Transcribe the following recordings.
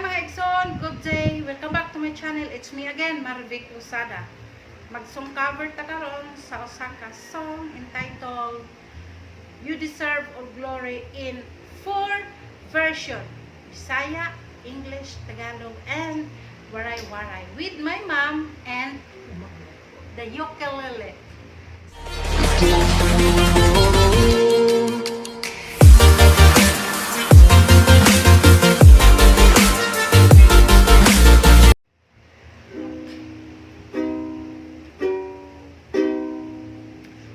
Mga igsoon, good day. Welcome back to my channel. It's me again, Marvic Losada. Mag-song cover ta karon sa usa ka song entitled "You Deserve All Glory" in four version: Bisaya, English, Tagalog, and Waray-Waray with my mom and the ukulele.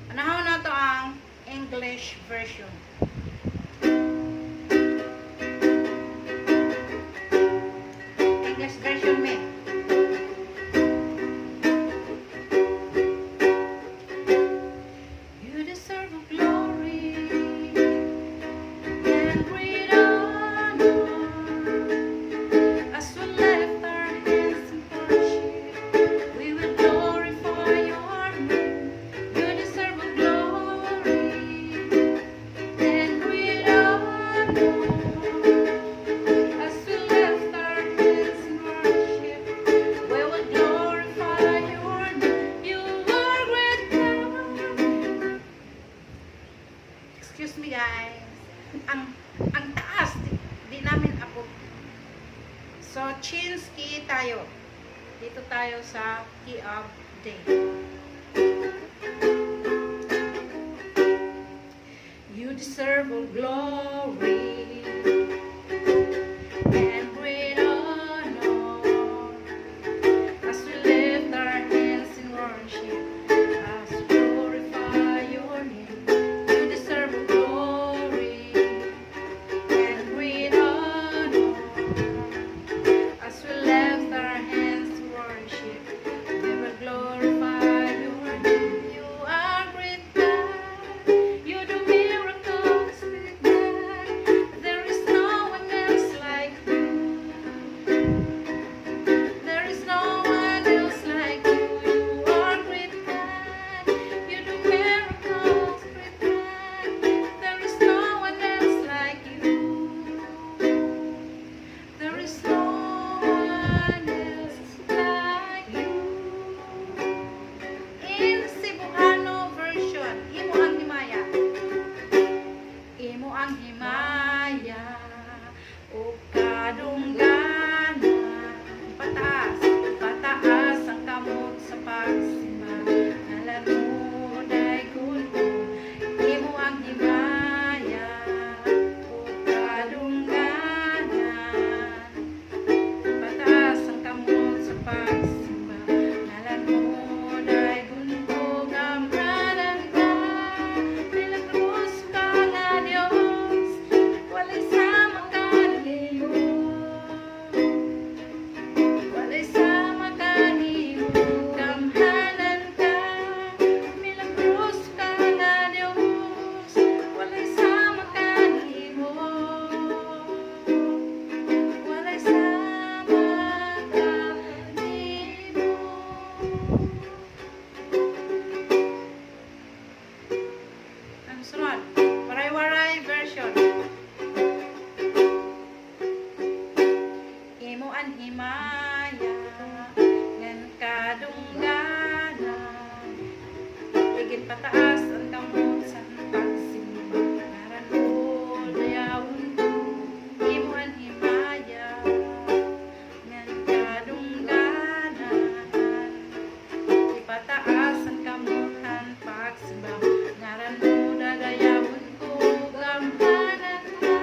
Panahon na to ang English version. English version me. You deserve all glory and great honor. As we lift our hands in worship, we will glorify your name. You deserve all glory and great honor. As we lift our hands in worship, we will glorify your name. You are great God. Excuse me, guys. Ang taas, di namin abot. So, change key tayo. Dito tayo sa key of D. You deserve all glory and great honor. As we lift our hands in worship, as we glorify your name, you deserve all glory and great honor. As we lift our hands to worship, we will glorify your name. You are great God. You do miracles, great God. There is no one else like you. There is no one else like you. You are great God. You do miracles, great God. There is no one else like you. There is no one else like you. In Cebuano version, "Imo ang Himaya." Imo ang himaya ug kadungganan. Pataas, pataas ang kamot sa pagsimba. Ngalan mo daygon ko. Imo ang himaya ug kadungganan. Pataas ang kamot sa pagsimba. Ngalan mo daygon ko. Gamhanan ka. Milagroso ka nga Diyos. Walay sama kanimo. Walay sama kanimo. Gamhanan ka. Milagroso ka nga Diyos. Walay sama kanimo. Walay sama kanimo. Ang sunod, Waray-Waray version. Imo ang himaya ngan kadungganan. Igin pataas ang kamot sa pagsimba. Ngaran mo dayawon ko. Imo ang himaya ngan kadungganan. Ipataas ang kamot han pagsimba. Ngaran mo dadayawon ko. Gamhanan ka.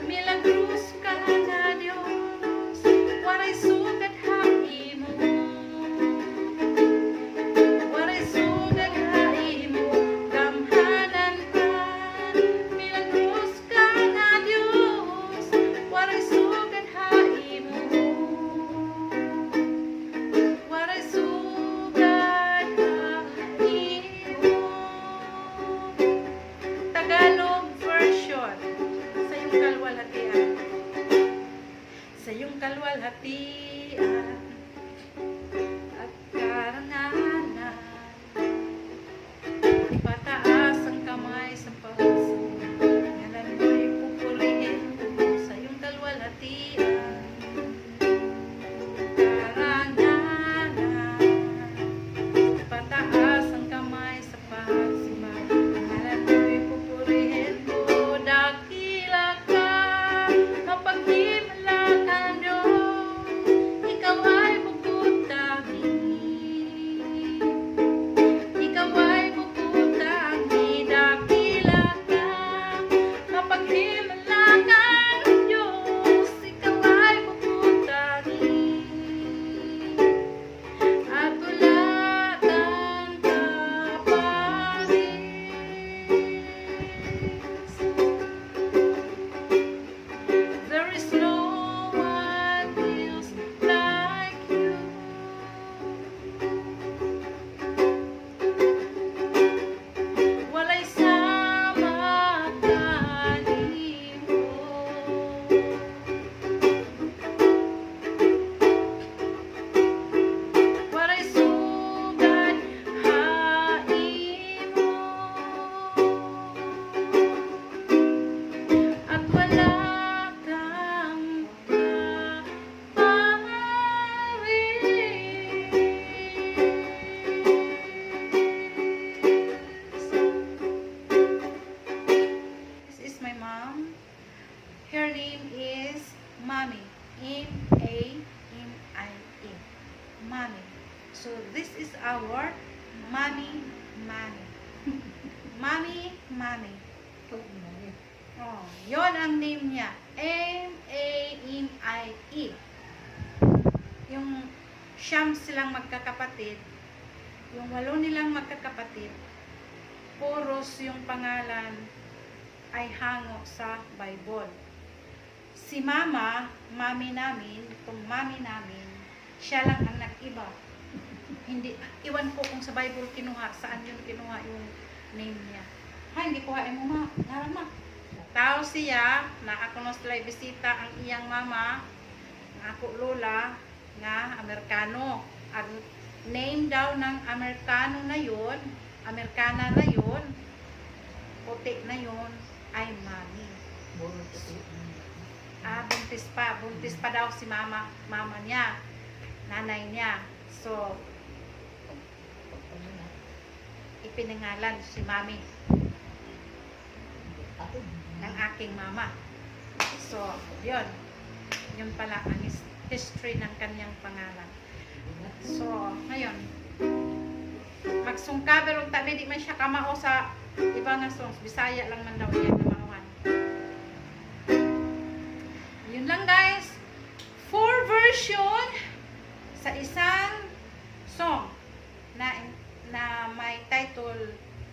Milagroso ka nga Diyos. Waray sugad ha imo. Waray sugad ha imo. Gamhanan ka. Milagroso ka nga Diyos. Waray sugad ha imo. Waray sugad ha imo. Tagalog version. "Sa iyong kalwalhatian." Sa iyong kalwalhatian at karangalan, ipataas ang kamay sa pagsimba. Ngalan mo'y pupurihin ko. Sa iyong kalwalhatian. name is Mami. Mamie. Mami. So this is our Mami Mami. Mami Mami. Oh, yon ang name niya. Mamie. Yung siyam silang magkakapatid, yung walo nilang magkakapatid, puros yung pangalan ay hango sa Bible. Si Mama, mami namin, itong mami namin, siya lang ang nag-iba. Hindi, iwan ko kung sa Bible kinuha, saan yun kinuha yung name niya. Ha, hindi kuhain mo, ma. Ngaran, ma. Tao siya, na ako no sila bisita ang iyang mama, ang ako lola, nga Amerikano. Ang name daw ng Amerikano na yun, Amerikana na yun, puti na yun, ay Mami. Ah, buntis pa. Buntis pa daw si mama, mama niya, nanay niya. So, ipinangalan si Mami ng aking mama. So, yun. Yun pala ang history ng kanyang pangalan. So, ngayon, magsungka pero tabi di man siya kamao sa iba nga songs. Bisaya lang man daw iya namauhan. Yun lang, guys. Four version sa isang song na may title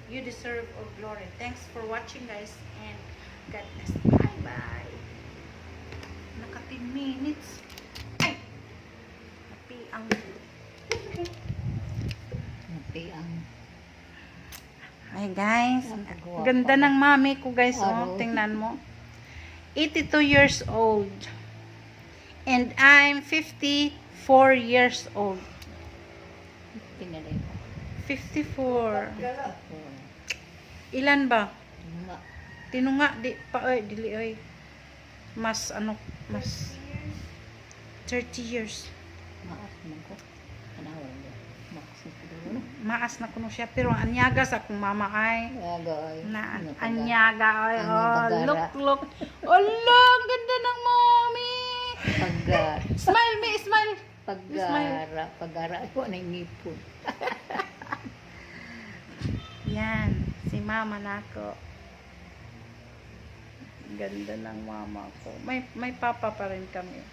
"You Deserve All Glory." Thanks for watching, guys, and God bless. Bye bye. Naka 10 minutes. Ay! Napiang. Napiang. Hi guys. Ang gwapa. Ganda ng mami ko, guys. Oh, Aro. Tingnan mo. 82 years old. And I'm 54 years old. Pinalay ko. 54. Ilan ba? Nga. Tinunga di pa oy, dili oy. Mas ano, mas 30 years. Maas man ko. Tanawa niya. Maas na ko dulo. Maas na kuno siya pero ang anyaga sa akong mama ay Aga ay. na Nga anyaga ay. Ang Oh, bagara. look, look. Ala, ang ganda ng mommy. Pag Smile me, smile. Pagara, pagara ko na ngipon. Yan, si mama nako. Ang ganda ng mama ko. May papa pa rin kami.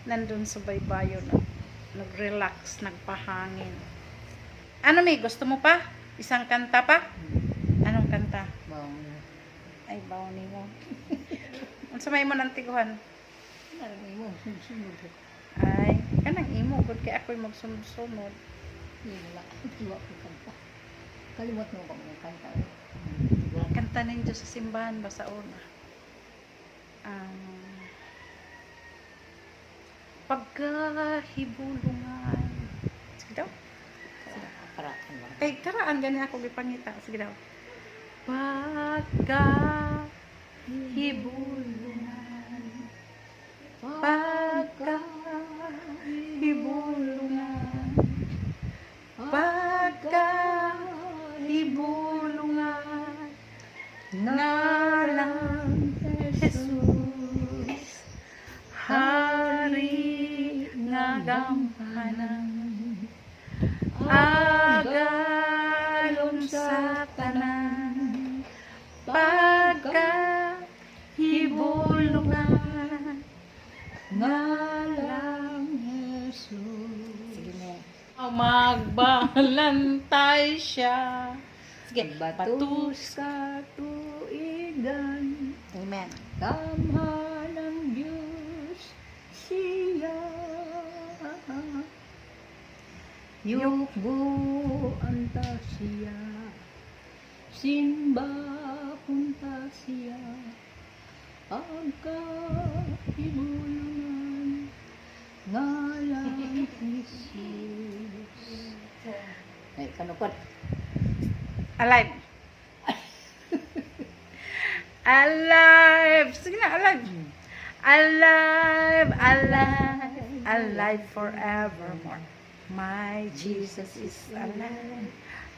Nandun sa baybayo na nag-relax, nagpahangin. Ano, may gusto mo pa? Isang kanta pa? Anong kanta? Bang. Ay, bawni mo. Unsa may mo nang tiguhan? Ano mo sunod. Ay, kanang imo gud kay ako'y magsunod-sunod. Hindi wala. Wala ko kanta. Kalimot mo ko mga kanta. Kanta ninyo sa simbahan ba sa una? Pagkahibulungan. Sige daw. Paraan mo. Kay karaan gani ako gipangita. Sige daw. Pagkahibulungan. Pagkahibulungan. Pagkahibulungan. Ngalan Jesus, Hari nga gamhanan, agalon sa tanan. Pagkahibulungan. Ngalang Jesus. Sige na. Magbalantay siya. Sige, Batos katuigan. Amen. Gamhan ng Diyos siya. Yukbo anta siya. Simba punta siya. Pagkahibulungan ngalang Jesus. Ay, kanukot. Alive. Alive. Sige na, alive. Alive, alive, alive forevermore. My Jesus is alive,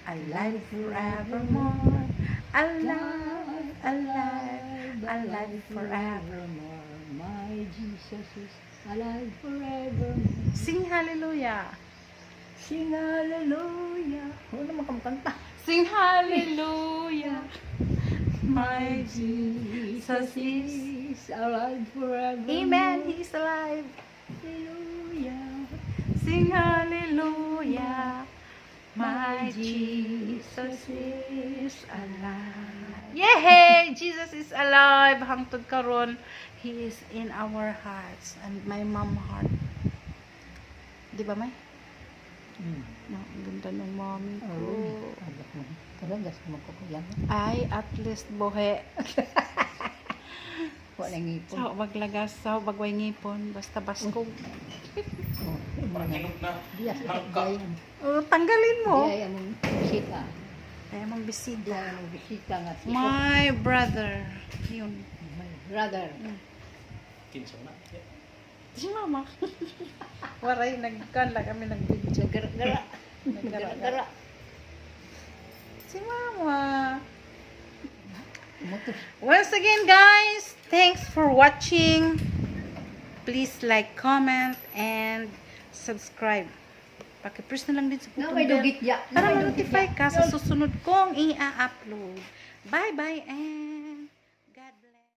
alive forevermore. Alive, alive, alive forevermore. My Jesus is alive forever. Sing hallelujah. Sing hallelujah. Wala naman kanta. Sing hallelujah. My Jesus is is alive forever. Amen. He is alive. Hallelujah. Sing hallelujah. My Jesus is alive. Yay! Jesus is alive. Hangtod karon, He is in our hearts and my mom heart. Di ba, May? Mm. No, ang ganda ng mommy ko. Oh, agak mo. Karagas mo ko kuya. Ay, at least buhi. Wala ngipon. Sa baglagas, sa bagway ngipon, basta baskog. Oh, Parang hinog na. Diya sa Hangka. bayan. Oh, tanggalin mo. Diya among bisita. Ay, among bisita. Diya among bisita nga si My brother. Yun. My brother. Kinsa na. Yeah. Si mama. Waray, nagkan lang kami nag-video. Nagara-gara. Nagara-gara. Nagara-gara. Si mama. Motor. Once again, guys, thanks for watching. Please like, comment, and subscribe. Paki-press na lang din sa Na button may bell dugit ya. para ma-notify ka sa susunod kong i-upload. Bye-bye and